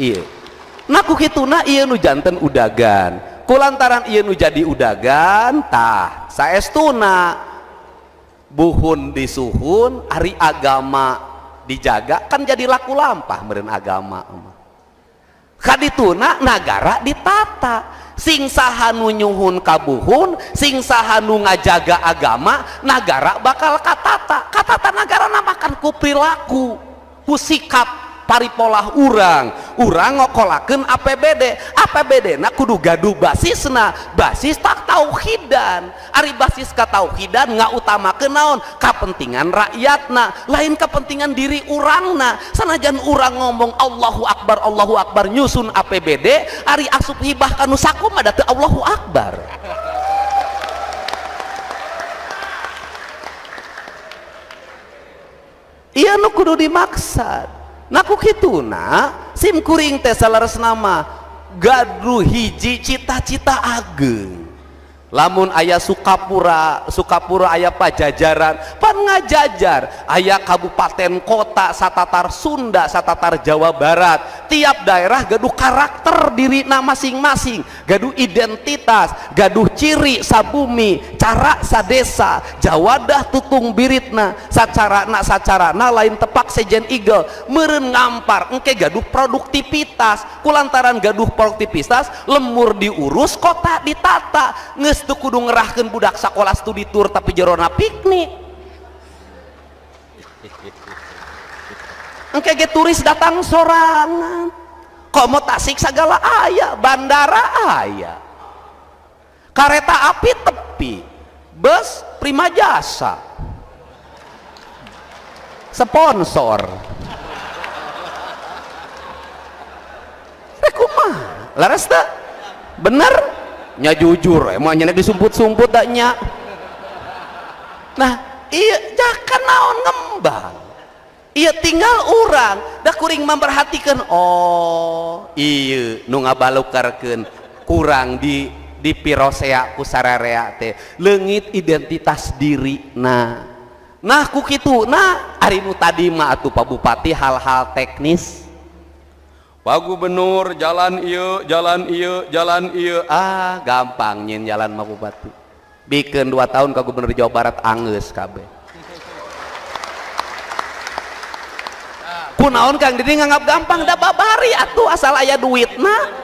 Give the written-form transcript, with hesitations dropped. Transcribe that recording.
Iya. Nah ku kituna ieu nu janten udagan. Kulantaran ieu nu jadi udagan tah saestuna buhun disuhun ari agama dijaga kan jadi laku lampah meureun agama. Kadituna nagara ditata. Sing saha nu nyuhun kabuhun, sing saha nu ngajaga agama, nagara bakal katata. Katata nagara namakan ku perilaku, ku sikap paripolah urang. Urang ngokolakeun APBD, APBD na kudu gaduh basisna, basis tak tauhidan. Ari basis katauhidan ngautamakeun naon? Kapentingan rakyatna, lain kepentingan diri urangna. Sanajan urang ngomong Allahu Akbar, Allahu Akbar nyusun APBD, ari asup hibah kanu saku mah da teu Allahu Akbar. Ieu nu kudu dimaksad. Nah ku kituna sim kuring teh saleresna mah gaduh hiji cita-cita ageng. Lamun aya Sukapura, Sukapura aya Pajajaran, pan ngajajar aya kabupaten kota satatar Sunda, satatar Jawa Barat. Tiap daerah gaduh karakter dirina masing-masing, gaduh identitas, gaduh ciri sabumi, cara sadesa, jawadah tutung biritna, sacarana sacarana lain tepak sejen igel, meureun ngampar, engke gaduh produktivitas, kulantaran gaduh produktivitas, lemur diurus, kota ditata, geus teu kudu ngerahkeun budak sakola studi tour tapi jerona piknik. Engke ge turis datang sorangan. Komo Tasik sagala aya, bandara aya. Kareta api tepi, bus Prima Jasa. Sponsor. Rek kumaha? Laras teu? Bener? Nya jujur, emang nya disumput-sumput da nya. Nah, iya jangan naon ngembang. Iya tinggal urang, da kuring memperhatikan, oh iya nu ngabalukarkeun kurang di pirosea ku sararea teh leungit identitas diri. Nah, nah ku kitu, nah ari nu tadi mah atuh Pak Bupati hal-hal teknis. Pak Gubernur jalan ieu, jalan ieu, jalan ieu. Ah, gampang nyin jalan mah Bupati. Bikeun 2 tahun ka Gubernur Jawa Barat anggeus kabeh. Kunaon Kang Didi nganggap gampang da babari atuh asal aya duitna.